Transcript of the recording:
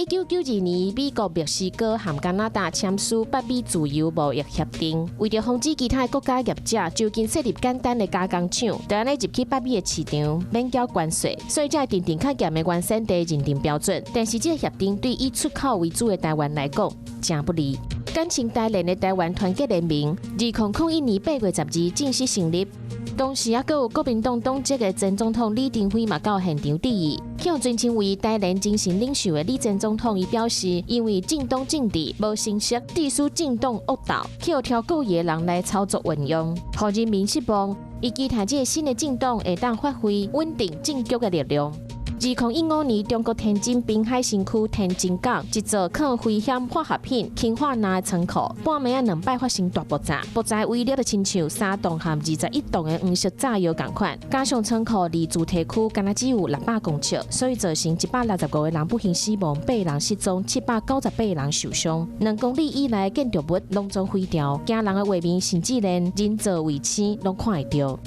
1992年，美國、墨西哥和加拿大簽署北美自由貿易協定，為著防止其他國家業者就近設立簡單的加工廠，就按呢入去北美的市場，免繳關稅，所以才會訂定較嚴的原產地認定標準。但是這个協定對以出口為主的台灣來講，誠不利。簡稱台聯的台灣團結聯盟，2001年8月12正式成立。當時猶閣有國民黨黨籍的前總統李登輝嘛到現場致意，予尊稱為台聯精神領袖的李前總統，伊表示，因為政黨政治無成熟，致使政黨惡鬥，予挑故意的人來操作運用，予人民失望。伊期待這个新的政黨會當發揮穩定政局的力量。2015年，中國天津濱海新區天津港一座藏危險化學品氰化鈉的倉庫，半暝仔兩擺發生大爆炸，爆炸威力就親像三棟和21棟的黃色炸藥仝款。加上倉庫離住宅區敢若只有600公尺，所以造成165個人不幸死亡，八人失蹤，798人受傷。2公里以內建築物攏總毀掉，驚人的畫面甚至連人造衛星攏看會著。